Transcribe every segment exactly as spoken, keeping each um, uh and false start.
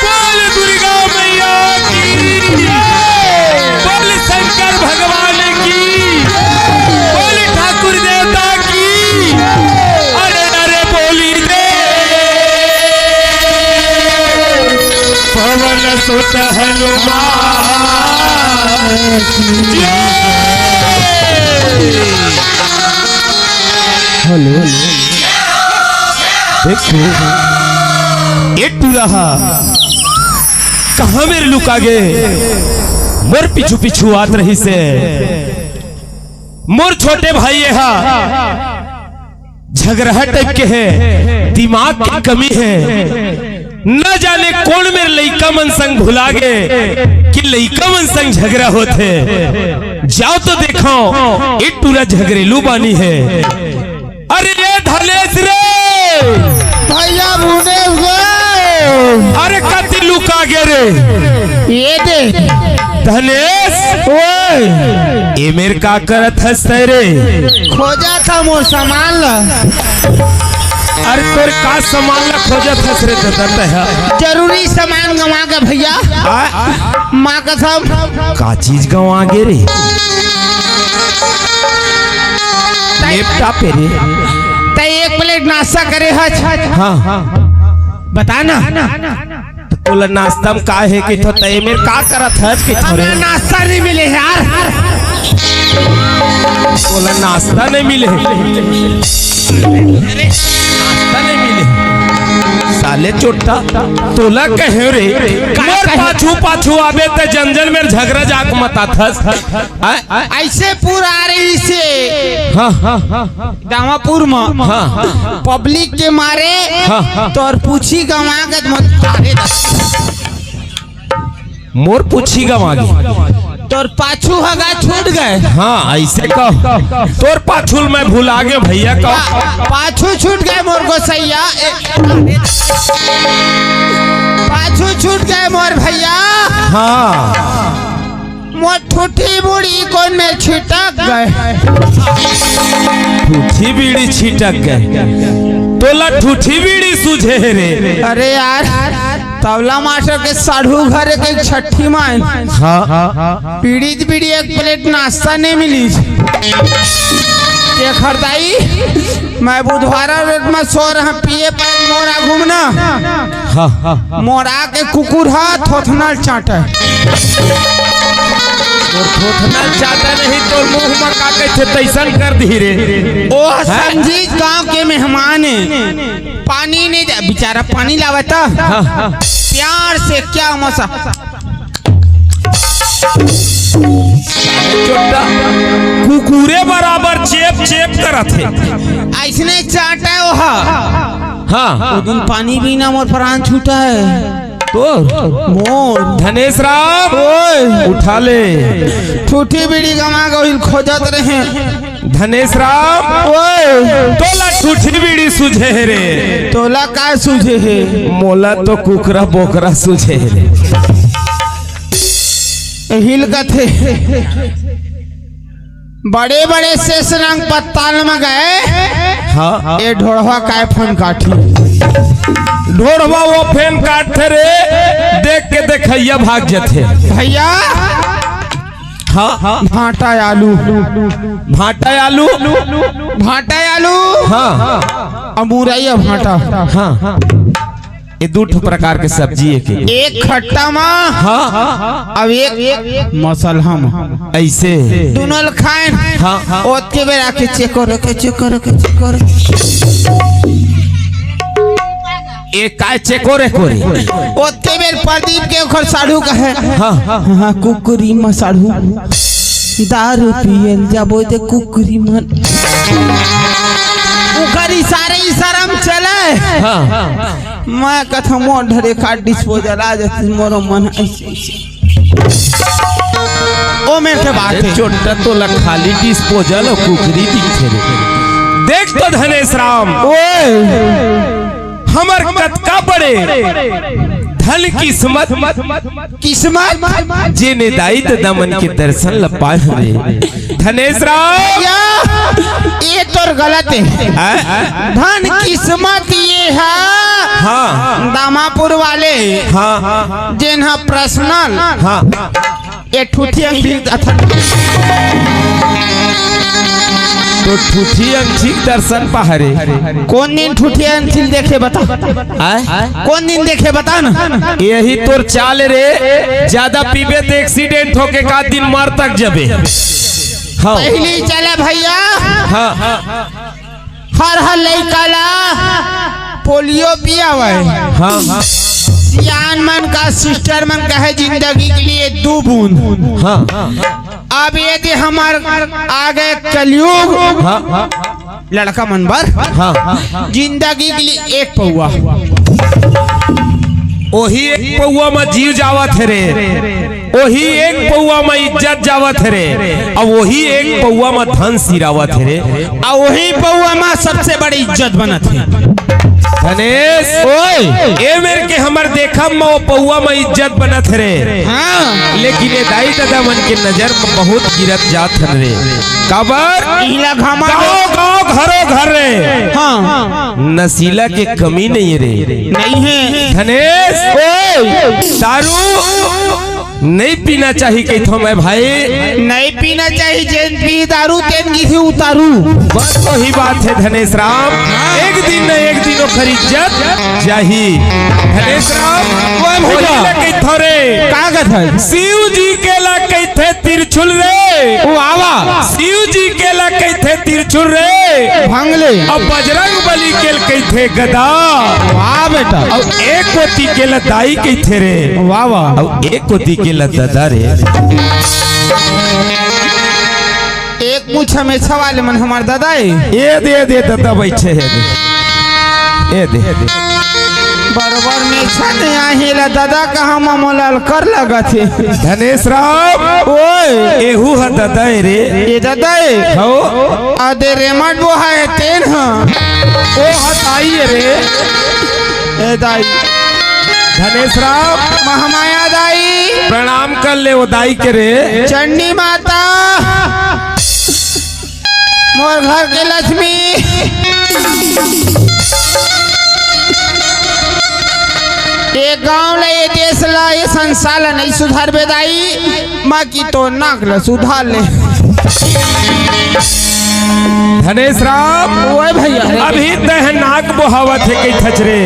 बोल दुर्गा मैया की, बोल शंकर भगवान की, बोल ठाकुर देवता की। अरे अरे बोली रे पवन सुत हनुमान की। हेलो, देखो, ए टूरा हा कहाँ मेर लुका गे? मोर पीछू पीछू आत रहिसे। मोर छोटे भाई ये हा झगरहा टाइप के हे, दिमाग के कमी हे। न जाने कोन मेर लइका मन संग भुला गे कि लइका मन संग झगरा होथे। जाव तो देखव, ए टूरा झगरेलू बानी हे। अरे ए धनेस रे, भैया भुनेस गे। अरे कति लुका गे रे? ये दे। धनेस, ओए। ए मेर का करत हस तैं रे? खोजत हंव मोर सामान ला। अरे तोर का सामान ला खोजत हस रे ददा तैं हा? जरूरी सामान गंवा गे भैया। आ? माँ कसम। का चीज गंवा गे रे? लैपटॉप हे रे। तैं एक प्लेट नाश्ता करे हस। हाँ। बता ना। त तोला नाश्ता म का हे कहिथों, तैं ए मेर का करत हस कहिथों रे? हमरा नाश्ता नइ मिले यार। तोला नाश्ता नइ मिले? नाश्ता नइ मिले? साले चोट्टा, तोला कहेंव रे, काय मोर कहे? पाछू पाछू आबे त जन जन मेर झगरा जाक मताथस। हाँ? अइसे पूरा रहिसे। हाँ, हाँ, हाँ, हाँ। दामापुर म हाँ, हाँ। पब्लिक के मारे हाँ, हाँ। तोर पूछी गंवा गे मत। मोर पूछी गंवा गे। तोर पाछू हगा छूट गे। हाँ, अइसे कह। तोर पाछू ल मैं भुला गेंव भैया कह। पा-, पाछू छूट गे मोर गोसैया। ए, पाछू छूट गे मोर भैया। हाँ। मोर ठूठी बीड़ी कोन मेर छिटक गे? ठूठी बीड़ी छिटक गे? तोला ठूठी बीड़ी सूझे हे रे? अरे यार, तबला मास्टर के साढ़ू घर के छट्ठी माय। हाँ। बीड़ी त बीड़ी, एक प्लेट नाश्ता नइ मिलिस। एखर दाई, मैं बुधवारा रोड म सो रहा, पिए पाए मोर आगू म ना। हाँ, हाँ, हाँ। मोर आगे कुकुर हा थोथना ल चाटे। तोर थोथना ल चाटे नहीं, तोर मुंह म का कहिथे तइसन कर दिही रे। ओ हैं? समझी गांव के मेहमान हे, पानी नइ दे, बेचारा पानी लावत हे। हाँ, हाँ। प्यार से क्या मसा चोट्टा, कुकुरे बराबर चेप चेप करत हे। अइसने चाटे ओहा। हाँ। ओ दिन पानी बिना मोर प्राण छूटे हे। तोर? मोर। धनेस राम, ओए। उठा ले। ठूठी बीड़ी गंवा गे, ओही ल खोजत रहेंव। धनेस राम, ओए। तोला ठूठी बीड़ी सूझे हे रे? तोला का सूझे हे? मोला तो कुकरा बोकरा सूझे हे रे। एही ल कथे, बड़े बड़े सेसरंग पताल म गे, हाँ। ए ढोढ़वा काय फन काटही? ढोढ़वा ओ फेन काटथे रे, देख के देखइया भाग जथे। भैया। हाँ। भांटा आलू। भांटा आलू। भांटा आलू। हाँ। अउ मुरई भांटा। हाँ। ये दू ठो प्रकार के सब्जी हे के। एक खट्टा म, हाँ। अउ एक मसलहा म। अइसे। दूनों ल खाएन। हाँ, हाँ। ओतके बेर आके चेकोर के, चेकोर के, चेकोर। ए काय चेकोर एको रे? ओतके बेर प्रदीप के ओखर साढ़ू कहे। हाँ, हाँ। हाँ, कुकरी म साढ़ू। दारू पियल जाबो दे कुकरी मन। ओखर इशारे इशारा म चले। हाँ। मैं कथों मोर धरे का disposal आ जाती, मोरो मन ऐसे ऐसे। ओ मेर के बात हे। चोट्टा तोला खाली disposal अउ कुकरी दिखथे रे। देख तो धनेश राम, ओए। हमर कतका बड़े धन किस्मत, किस्मत। जेने दाई ददा मन के दर्शन ल पाए हवे। धनेश राम। या, ये तोर गलत हे। हाँ? धन किस्मत ये हा। हाँ। दामापुर वाले। हाँ। जेन हा personal। हाँ। ये ठूठी अंगठी अथन। तो ठूठी अंगठी दर्शन पहारे। कोन दिन ठूठी अंगठी देखे बता? आय? कोन दिन देखे बता ना? यही तोर चाल रे, ज्यादा पीबे त accident होके का दिन मर तक जबे। हाँ। पहली चला भैया। हाँ। हर हर लइका ला पोलियो पियावय। हाँ, हाँ। सियान मन का, sister मन का हे जिंदगी के लिए दू बूंद। हाँ। अब यदि हमर आगे कलयुग, हाँ, हाँ। लड़का मन बर, हाँ, हाँ। जिंदगी के लिए एक पौवा। ओही एक पौवा म जीव जावत हे रे। ओही एक पौवा म इज्जत जावत हे रे, अउ ओही एक पौवा म धन सिरावत हे रे, अउ ओही पौवा म सबसे बड़ी इज्जत बनत हे। धनेश, ओए। ए मेर के हमर देखब म ओ पौवा म इज्जत बनत हे रे। हाँ। लेकिन ए दाई ददा मन के नजर म बहुत गिरत जात हन रे। काबर? इला घमंड। गाँव गाँव घरो घर रे। हाँ। नशीला के कमी नहीं रे। नहीं हे। धनेश, ओए। दारू नहीं पीना चाही कहिथों मैं भाई। नहीं पीना चाही, जेन पी दारू तेन गिरही उतारू। बस वही बात हे धनेश राम, हाँ। एक दिन न एक दिन ओखर इज्जत जाही। धनेश राम, ओए भैया। वही ला कहिथों रे। का कहिथों? शिव जी के ला कहिथे तिरछुल रे। ओ आवा। शिव जी के ला कहिथे तिरछुल रे। भांग ले। अउ बजरंग बली के ला कहिथे गदा। वाह बेटा। अउ एक कोती के ला दाई कहिथे रे। वाह, वाह। अउ एक कोती के ला ददा रे। एक मुछ मेछा वाले मन हमर ददा ए। ए दे, ए दे, ददा बइठे हे दे। ए दे। बरोबर मेछा नइ आही ला ददा कहा म मोला अलकर लगत हे। धनेश राम। ओए। एहू ह ददा ए रे। ए ददा ए। हौ। आ दे रेमट बोहा हे तेन ह। ओ ह दाई ए रे। ए दाई। धनेश राम। महामाया दाई। प्रणाम कर ले ओ दाई के रे। चंडी माता। मोर घर के लक्ष्मी। ये गांव ला, ये देश ला, ये संसार ला नहीं सुधारबे दाई, माँ की तो नाक ला सुधार ले। धनेश राम, ओए भैया। अभी तह नाक बोहावत हे कहिथच रे।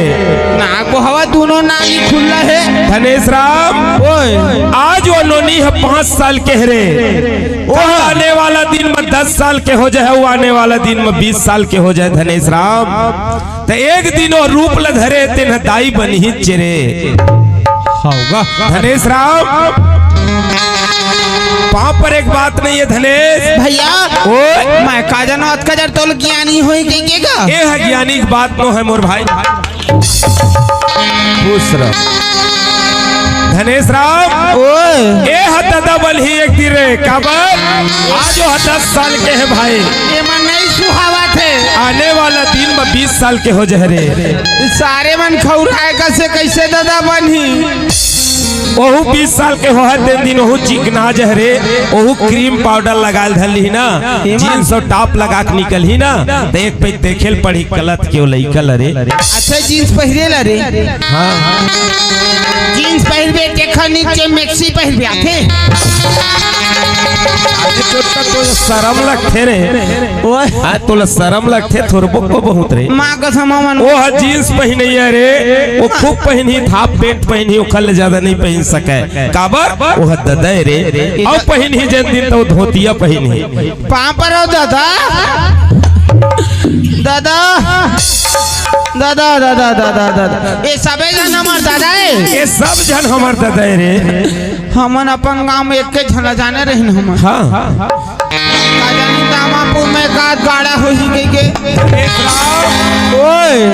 नाक बोहावत, दोनों नाक ही खुल्ला हे। धनेश राम, ओए। आज वो नोनी ह पाँच साल के हरे। ओ आने वाला दिन म दस साल के हो जाए, वो आने वाला दिन म बीस साल के हो जाए धनेश राम। त एक दिन वो रूप ल धरे तेन ह दाई बनही चे रे। हव गा। धनेश राम, पाँव पर एक बात नहीं हे धनेश। भैया, ओए। मैं का जानो अतका जर तोल ज्ञानी होई कहिके गा। ए ह ज्ञानी के बात नो हे मोर भाई। खुश रह। धनेश राम, ओए। ए ह ददा बनही एक दिन रे, काबर? आज वो ह दस साल के हे भाई। एमा नहीं सुहावत हे। आने वाला दिन म बीस साल के हो जाए रे। सारे मन खौराए कसे कइसे ददा बनही? ओहू बीस साल के होहय, तेन दिन ओहू चिकना जहरे, ओहू cream powder लगाल धर लिही ना, एमा jeans अउ top लगा के निकलही ना, त एक पइत देखे ल पड़ही कलत के ओ लइका ल रे। अच्छा, jeans पहिरे ल रे। हाँ। Jeans पहिरबे, तेखर नीचे maxi पहिरबे, आथे। अरे चोट्टा, तोला शरम लगथे रे। ओए। हाँ, तोला शरम लगथे थोरबो को बहुत रे। माँ कसम मन। वो ह जींस पहिने हे रे, वो खूब पहिनही, हाफ पैंट पहिनही, ओखर ले ज्यादा नहीं पहिन सके। काबर? वो ह ददा हे रे। अउ पहिनही जेन दिन त वो धोतिया पहिनही। पाँव परव ददा। ददा। ददा, ददा, ददा, ददा। ये सबे झन हमर ददा हे। ये सब झन हमर ददा हे रे। हमन अपन गांव में एके झन ला जाने रहिन हमन। हाँ। का जानी दामापुर में का गाड़ा होही कहिके। ओए।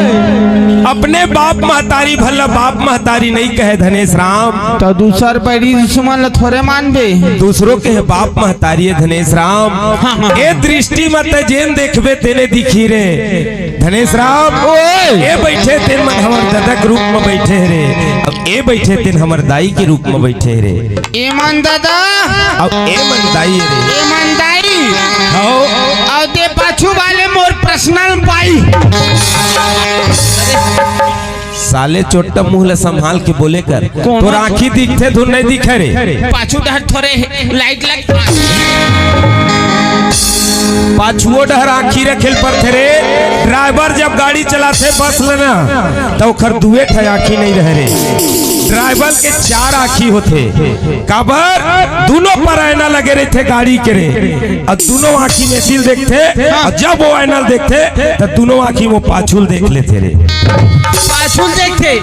अपने बाप महतारी भला बाप महतारी नहीं कहे धनेश राम। त दूसर बैरी दुश्मन ल थोरे मानबे। दूसरों के बाप महतारी हे धनेश राम। हाँ, हाँ। ए दृष्टि म तैं जेन देखबे तेने दिखही रे। धनेश राम, ओए। ए बइठे तेन मन हमर ददा के रूप म बइठे हे रे। अब ए बइठे तेन हमर दाई के रूप म बइठे हे रे। ए मन ददा। अब ए मन दाई हे रे। ए मन दाई। हव। अउ ते पाछू वाले मोर पर्सनल बाई। साले चोट्टा, मुंह ल संभाल के बोले कर। कोन? तोर आँखी दिखथे धुन नहीं दिखे रे। पाछू डहर थोरे लाइट लग। पाछुओ डहर आँखी रखे ल परथे रे। ड्राइवर जब गाड़ी चलाथे बस ल ना, त ओखर दुए ठे आँखी नहीं रहे रे। ड्राइवर के चार आँखी होथे। काबर? दूनों पर आईना लगे रहिथे गाड़ी के रे। अउ दूनों आँखी में दिल देखथे, अउ जब वो आईना ल देखथे, त दूनों आँखी में पाछू ल देख लेथे रे। पाछू ल देखथे।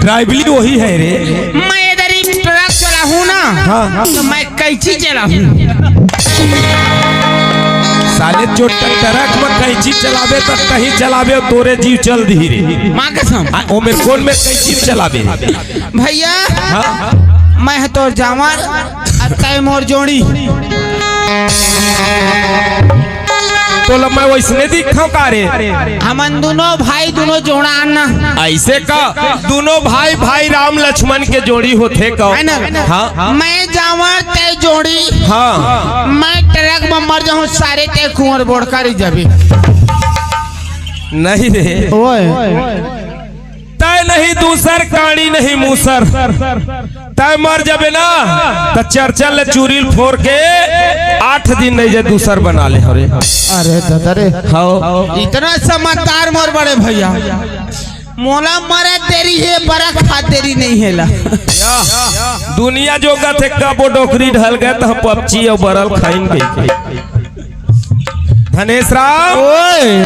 ड्राइवरी वही हे रे। मैं इधर ही ट्रक चलाहूँ ना, हाँ। त मैं कैंची चलाहूँ। साले चोट्टा, ट्रक म कैंची चलाबे त कहीं चलाबे, तोरे जीव चल दिही रे। माँ कसम। आ, ओमे कोन में कैंची चलाबे रे? भइया, हाँ? मैं ह तोर जांवर, अउ तैं मोर जोड़ी। तोला मैं वइसने दिखथंव का रे? हमन दूनों भाई, दूनों जोड़ा ना। अइसे का? दूनों भाई, भाई राम लक्ष्मण के जोड़ी होथे का? हे ना? हाँ। मैं जांवर, तैं जोड़ी। हाँ। मैं ट्रक म मर जाहूँ, सारे तैं कुंवर बोड़कर ही जाबे। नहीं रे। ओए। तैं नहीं दूसर, काड़ी नहीं मूसर। तैं मर जाबे ना, त चरचा ल चूरी ल फोर के आठ दिन नहीं जे दूसर बना ले हव रे। अरे ददा रे। हव। इतना समझदार मोर बड़े भइया। मोला मरे देरी हे, बरा खा देरी नहीं हे ला। दुनिया जो कथे कबो डोकरी ढल गे त पपची अउ बरा ल खाइन कहिके। धनेश राम। ओए।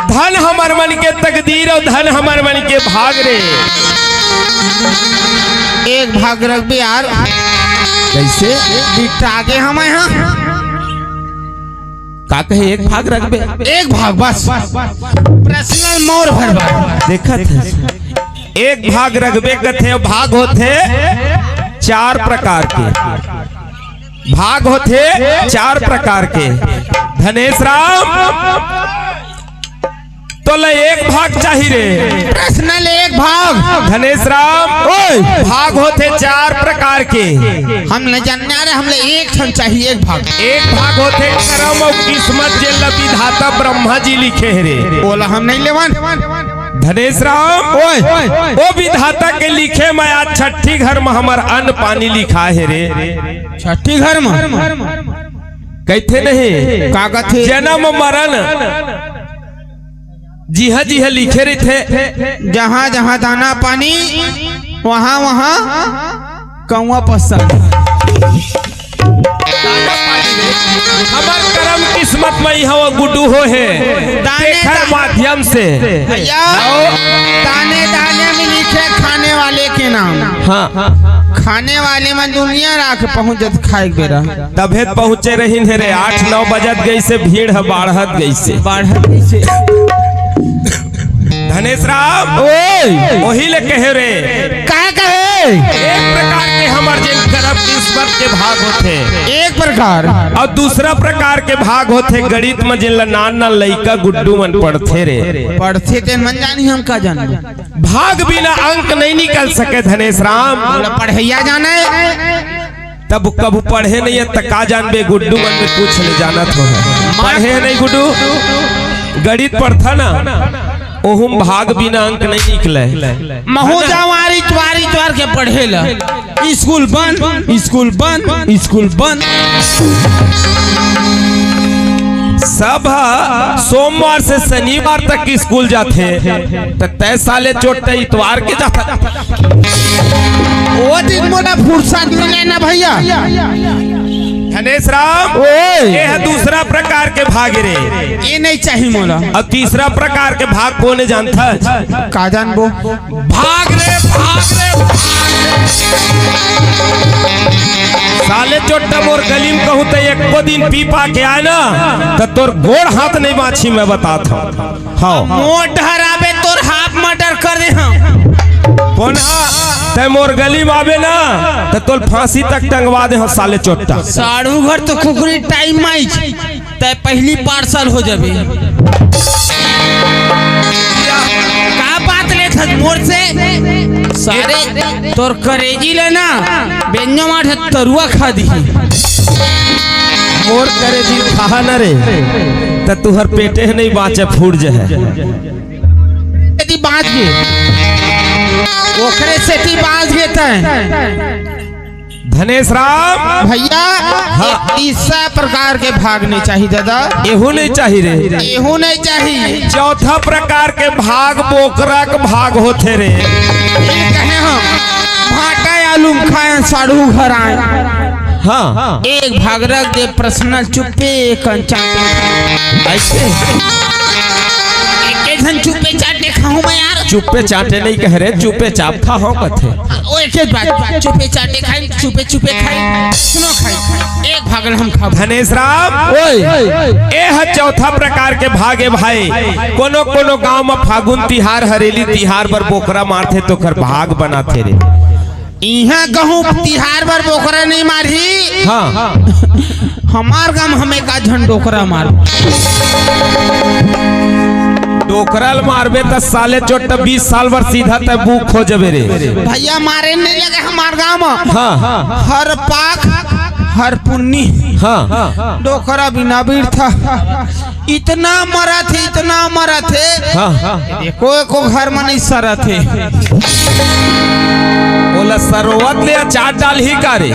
धन हमर मन के तकदीर अउ धन हमर मन के भाग रे। एक भाग रखबे यार। कइसे? बिकटा गे हमन हा। का कहे, एक भाग रखबे? एक भाग बस। पर्सनल मोर भर बा। देखत हस। एक भाग रखबे कथे, भाग होथे चार प्रकार के। भाग होथे चार प्रकार के। धनेश राम, तोला एक भाग चाही रे। पर्सनल एक भाग। धनेश राम, ओए। भाग होथे चार प्रकार के। हम नहीं जानना रे, हमला एक ठन चाही, एक भाग। एक भाग होथे करम अउ किस्मत, जेला विधाता ब्रह्मा जी लिखे हे रे। ओला हम नहीं लेवन। धनेश राम, ओए। ओ विधाता के लिखे म आज छट्ठी घर म हमर अन्न पानी लिखा हे रे। छट्ठी घर म? कहिथे नहीं। का कथे? जनम मरन जिहां जिहां लिखे रहिथे। जहां जहां दाना पानी, वहां वहां कौआ पसंद। हमर करम किस्मत म इहां वो गुड्डू हो हे। दाने तेखर दा- माध्यम से। भइया, दाने दाने में लिखे खाने वाले के नाम। हाँ। खाने वाले मन दुनिया राख पहुंच जत खाए के बेरा। तभे त पहुंचे रहिन हे रे, आठ नौ बजत गइसे, भीड़ ह बाढ़त गइसे। बाढ़त गइसे। धनेश राम, ओए। ओही ले कहे रे। का कहे? एक प्रकार के हमर जेन करम किस्मत के भाग होथे। एक प्रकार। अउ दूसरा प्रकार के भाग होथे गणित म, जेन ल नान नान लइका गुड्डू मन पढ़थे रे। पढ़थे तेन मन जानी, हम का जानबो। भाग बिना अंक नहीं निकल सके धनेश राम। ओला पढ़इया जाने। तब कभू पढ़े नहीं हे त का जानबे, गुड्डू मन में पूछ ले, जानत हो है। पढ़े नहीं गुड्डू, गणित पढ़था ना, ओहू म भाग बिना अंक नहीं निकले। महू जावार इतवार, इतवार के पढ़े ला। स्कूल बंद, स्कूल बंद, स्कूल बंद। सब ह सोमवार से शनिवार तक स्कूल जाथे, त तैं साले चोट्टा इतवार के जाथा। ओ दिन मोला फुर्सत मिले ना भैया। धनेश राम, ओए। ये है दूसरा प्रकार के भाग रे। ये नहीं चाहिए मोला। अब तीसरा प्रकार के भाग कोने जानता है? का जानबो? भाग रे, भाग रे, भाग रे। साले चोट्टा मोर गली में कहूँ तो एको दिन पी पा के आए ना, तो तोर गोड़ हाथ नहीं बाँची, मैं बतात हूँ। हाँ। मोर डहर आबे तोर हाफ मर्डर कर दे हम। कोन हा? तै मोर गली में आबे ना, त तोल फांसी तक टंगवा दे हम साले चोट्टा। साढ़ू घर तो कुकरी टाइम में आई, तै पहली पार्सल हो जाबे। का बात ले थस मोर से? सारे तोर करेजी ले ना, बेंजो मार तरुआ खा दी। मोर करेजी खा ना रे, त तुहर पेटे नहीं बाँचे, फूट जाए। सेती बाँच गे, ओकरे सेती बाँच गे तैं। धनेश राम। भैया, हाँ। ये तीसरा प्रकार के भाग नहीं चाहिए दादा। एहू नहीं चाहिए रे। एहू नहीं चाहिए। चौथा प्रकार के भाग बोकरा के भाग होथे रे। ये कहे हम भाटा आलू खाए साढ़ू घर आए। हाँ। एक भाग रख दे पर्सनल चुप्पे कंचा। ऐसे? एक झन चुप्पे चाटे खाऊं मैं यार। चुप्पे चाटे नहीं कह रहे, चुप्पे चाप खाओ कथे। ओ, एक एक बात, चुप्पे चाटे खाई, चुप्पे चुप्पे खाई, सुनो खाई, एक भागल हम खाबो। धनेश राम, ओए। ए ह चौथा प्रकार के भाग ए भाई। कोनो कोनो गांव म फागुन तिहार, हरेली तिहार बर बोकरा मारथे, तो ओकर भाग बनाथे रे। इहाँ कहूँ तिहार बर बोकरा नहीं मारही। हाँ। हमार गांव हमें का झन डोकरा मार। डोकरा ल मारबे त साले चोट्टा बीस साल बर सीधा तै बुक हो जबे रे। भैया मारे नहीं लगे हमार गांव में। हाँ। हर पाक, हर पुन्नी। हाँ। डोकरा बिना बीर था। इतना मरत हे, इतना मरत हे। हाँ, हाँ। एको, एको घर म नहीं सरत हे। ओला सरोवत ले अचार डालही का रे?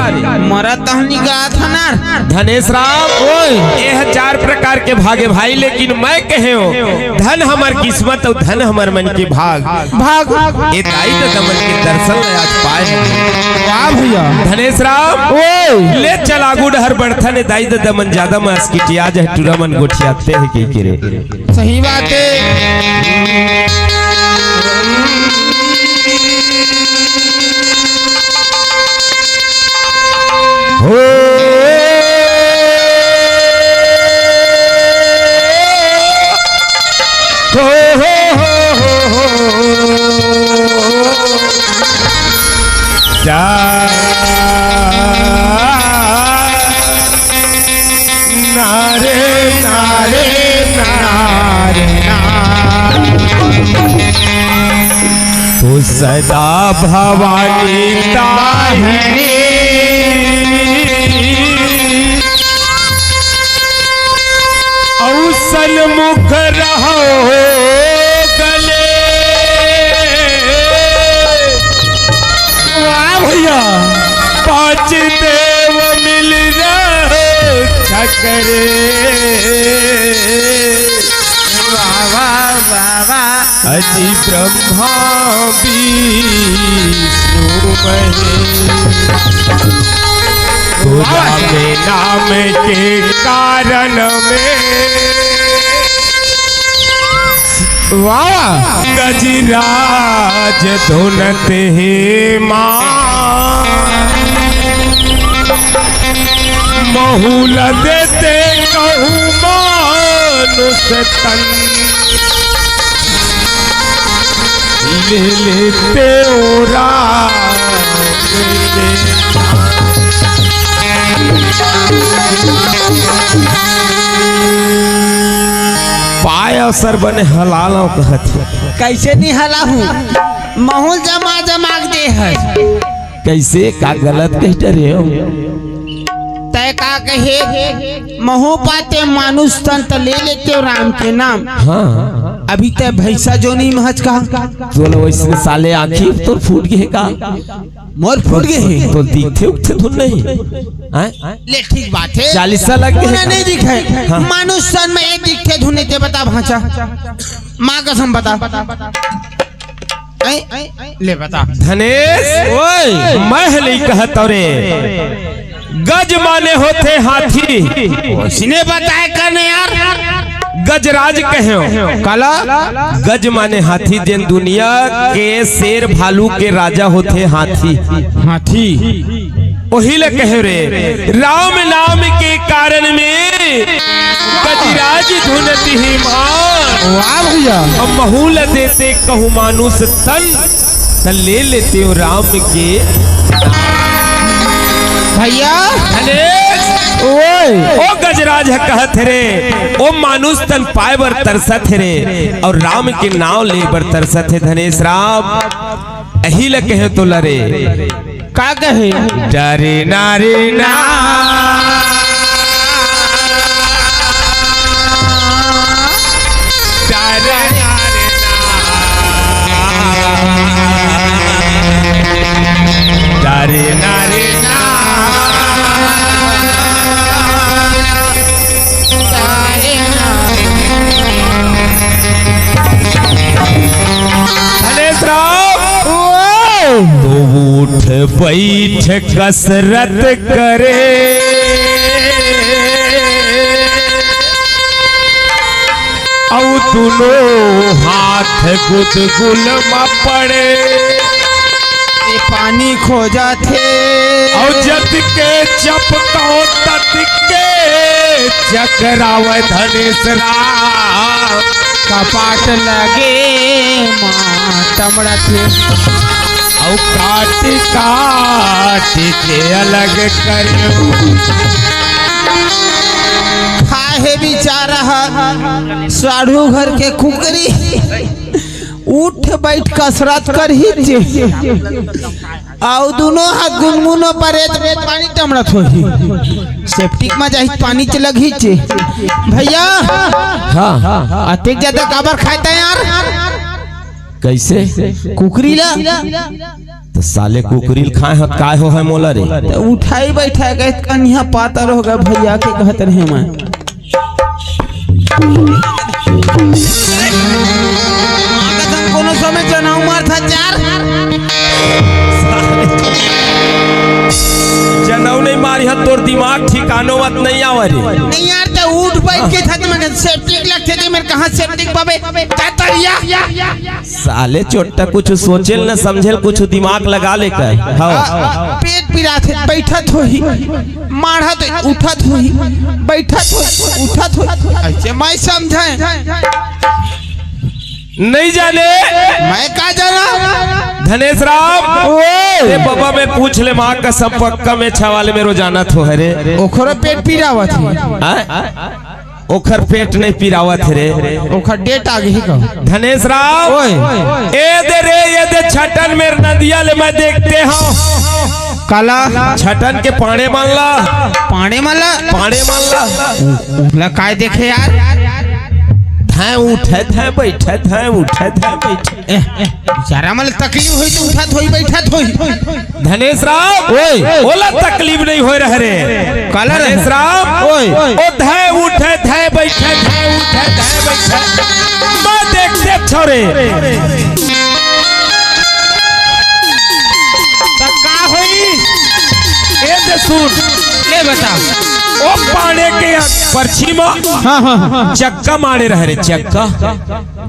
मरत तहनी गात हनर। धनेश राम, ओए। एह चार प्रकार के भागे भाई, लेकिन मैं कहे हो, धन हमर किस्मत अउ धन हमर मन के भाग। भाग। ए दाई ददा मन के दर्शन ल आज पाए हन। वाह भैया। धनेश राम, ओए। ले चल आगू डहर बढ़थन, ए दाई ददा मन ज्यादा मस्किटिया जाए, टूरा मन गोठियाथे कहिके रे। सही बात है। हो, हो, हो। जा। नारे, नारे, नारे, ना। तू सदा भवानी ताहिनी। अउ सन्मुख रहो गले। वाह भैया। पांच देव मिल रक्षा करे। वाह, वाह, वाह, वाह। अति ब्रह्मा विष्णु महेश। वाह। राम नाम के कारण में वाह। गजराज धुनत हे माँ। महुल देते कहूँ मानुष तन। ले लेते ओ राम। पाय अवसर बने हलालव कहत हे। कैसे नहीं हलाहूँ? महुल जमा जमा के दे है। कैसे का गलत कह डरे हो? तय का कहे, महू पाते मानुष तन त ले लेते हो राम के नाम। हाँ। अभी तैं भैंसा जोनी में हच का? तोला वैसने साले आँखी तोर फूट गे हे का? मोर फूट गे हे। तो दिखथे उठथे धुन नहीं। हैं? ले ठीक बात हे। चालीसा लग गे हे। नहीं दिखे। हाँ। मानुष तन में ये दिखथे धुन नहीं, ते बता भांचा। माँ कसम बता। ऐ, ले बता। धनेश, ओए। मैं ह नइ कहत हँव रे। गज माने होथे हाथी। ओइसने बताए कर न यार। गजराज कहेंव। काला? गज माने हाथी, जेन दुनिया के शेर भालू के राजा होथे हाथी। हाथी। ओही ल कहेंव रे, राम नाम के कारण में गजराज धुन तिही मान। वाह भैया। अब महू ल देते कहूँ मानुष तन, त ले लेतेंव राम के। भैया। धनेश। ओए। ओ गजराज ह कहत हे रे, ओ मानुष तन पाए बर तरसत हे रे, अउ राम के नांव ले बर तरसत हे धनेश राम। एही ल कहेंव तोला रे। का कहे? डरे ना रे ना। डरे ना रे ना। डरे ना रे ना। धनेश राम। ओ। तो उठ बैठ कसरत करे, अउ दुनों हाथ गुदगुल म पड़े। ए पानी खोजत हे। अउ जत के चपकाओ तत के चकरावय धनेश राम। कपाट लगे माँ तमड़त हे। अउ काट काट के अलग करे। खाए हे बेचारा ह साढ़ू घर के कुकरी। उठ बैठ कसरत करही चे। अउ दुनों ह गुनगुनो परे त पानी टमड़त होही। सेप्टिक म जाही त पानी च लगही चे। भैया, हाँ। अतेक जादा काबर खाए तैं यार? कइसे? कुकरी ला। त साले कुकरी ल खाए हत, काय हो हे मोला रे? त उठाई बैठाए गए, कनिहा पातर हो गे भैया के कहत रहे मैं। माँ कसम कोनो समय जनऊ मारथा यार। जनऊ नइ मारिहा, तोर दिमाग ठिकानो मत नइ आवय रे। नहीं यार, त उठ बैठ के था त मैं सेप्टिक लगथे त मैं कहाँ सेप्टिक पाबे? का तरिया? साले चोट्टा, कुछ सोचेल न समझेल, कुछ दिमाग लगा ले कर। हाँ। पेट पिराथे, बैठत होही, माढ़त उठत होही, बैठत होही, उठत होही। अइसे मैं समझें। नइ जाने। मैं का जाना? धनेश राम। ओए। ए बाबा, मैं पूछ ले, माँ कसम पक्का में छवाले मेरो जाना थो हरे। ओखरो पेट पिरावत हे। हाँ? ओखर पेट नइ पिरावत हे रे। ओखर डेट आ गई का? धनेश राम। ओए। ए दे रे, ए दे छटन मेर नदिया ले मैं देखते हँव। काला? छटन के पाड़े मन ला। पाड़े मन ला? पाड़े मन ला। उ-, उला काय देखे यार? धैं उठे, धैं बैठे, धैं उठे, धैं बैठे। ए, ए, बेचारा मन ल तकलीफ होही त उठत होही, बैठत होही। धनेश राम, ओए। ओला तकलीफ नइ होय रहे रे। काला रहे? धनेश राम, ओए। ओ धैं उठे, धैं बैठे, धैं उठे, धैं बैठे। मैं देख, देख छोरे। त का होई? ए दे सुन। ले बता। ओ पाड़े के परछी म हाँ, हाँ, हाँ। चक्का माड़े रहे रे, चक्का।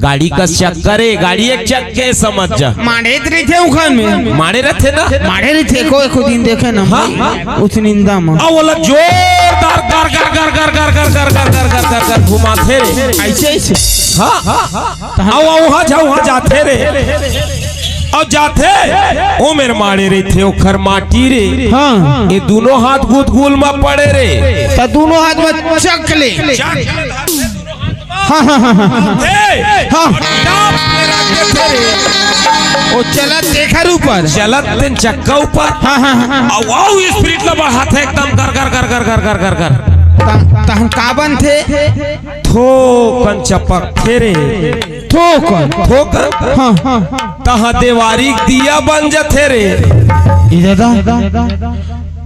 गाड़ी कस चक्का रे, गाड़ी एक चक्के समझ जा। माड़े त रहिथे उखन में। माड़े रहिथे ना? माड़े रहिथे, एको, एको दिन देखे ना। हाँ, हाँ। उस निंदा में। आ, ओला जोरदार कर, कर, कर घुमाथे रे। अइसे, अइसे। हाँ, हाँ। तहन आ, उहाँ जा, उहाँ जाथे रे। अउ जाथे, ओ मेर माड़े रहिथे, ओखर माटी रे। हाँ। ए दुनों हाथ गुदगुल म पड़े रे। त दुनों हाथ म चक ले। चक। हाँ, हाँ, हाँ, हाँ। ए, हाँ। डांप के रख देथे रे। ओ चलत तेखर ऊपर। चलत तेन चक्का ऊपर। हाँ, हाँ, हाँ, हाँ। अउ, अउ speed ल बढ़ाथे एकदम कर, कर, कर। तह-, तहन का बनथे? थोकन चपकथे रे। थोकन। थोकन। हाँ। तहाँ देवारी दिया बन जथे रे। ए दादा,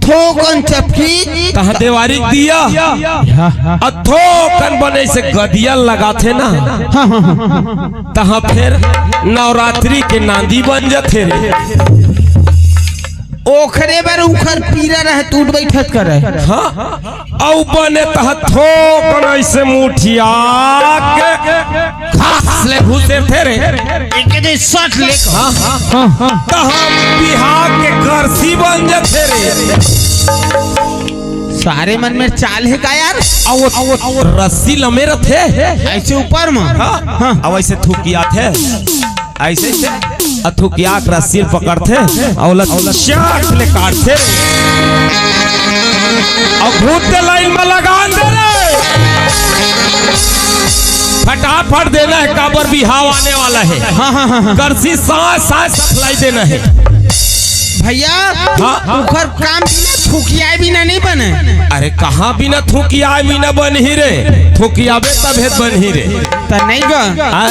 थोकन चपकी। तहाँ देवारी दिया। हाँ, हाँ। अउ थोकन बने से गदिया लगाथे ना। हाँ, हाँ, हाँ। तहाँ फेर नवरात्रि के नांदी बन जथे रे। ओखरे बर उखर पीरा रहे, टूट बैठत करे। हाँ, अउ बने तहाँ थोकन अइसे मुठिया के घास ले घुसेरथे रे। एक दे सट ले। हाँ, हाँ। हाँ, हाँ। तहाँ बिहा के करसी बन जथे रे। सारे मन में चाल हे का यार? अउ वो, अउ वो रस्सी लमे रथे। अइसे ऊपर म। हाँ, हाँ। अउ अइसे थुकियाथे। अइसे, अइसे अथुकिया के रस्सी ल पकड़थे, अउ ओला चाक ले काटथे। अउ भूत के लाइन म लगा दे रे। फटाफट देना हे, काबर बिहाव आने वाला हे। हाँ, हाँ, हाँ, हाँ। करसी साँय, साँय सफलाई देना हे। भइया, हाँ। उखर काम बिना थुकियाए बिना नइ बने। अरे, कहाँ बिना थुकियाए बिना बनही रे? थुकियाबे तभे बनही रे। त नइ गा। हाँ।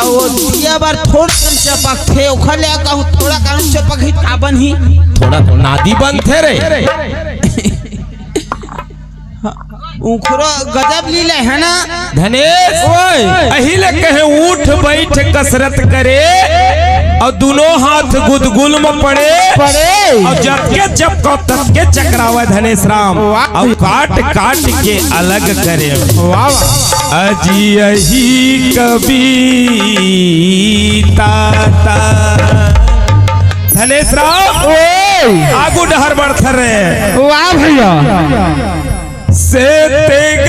अउ वो दिया बर थोड़ कन चपकथे, ओखर ले कहूँ थोड़ा कन चपकही त का बनही? थोड़ा तो नांदी बनथे रे। उखरो गजब लीला हे ना। धनेश, ओए। अही ले कहे उठ बैठ कसरत करे, अउ दुनों हाथ गुदगुल म पड़े, पड़े। अउ जतके चपकाव ततके चकरावय धनेश राम, वाह। अउ काट काट के अलग करे। वाह, वाह। अजी अही कविता। धनेश राम, ओए। आगू डहर बढ़त रे। वाह भइया। से तेग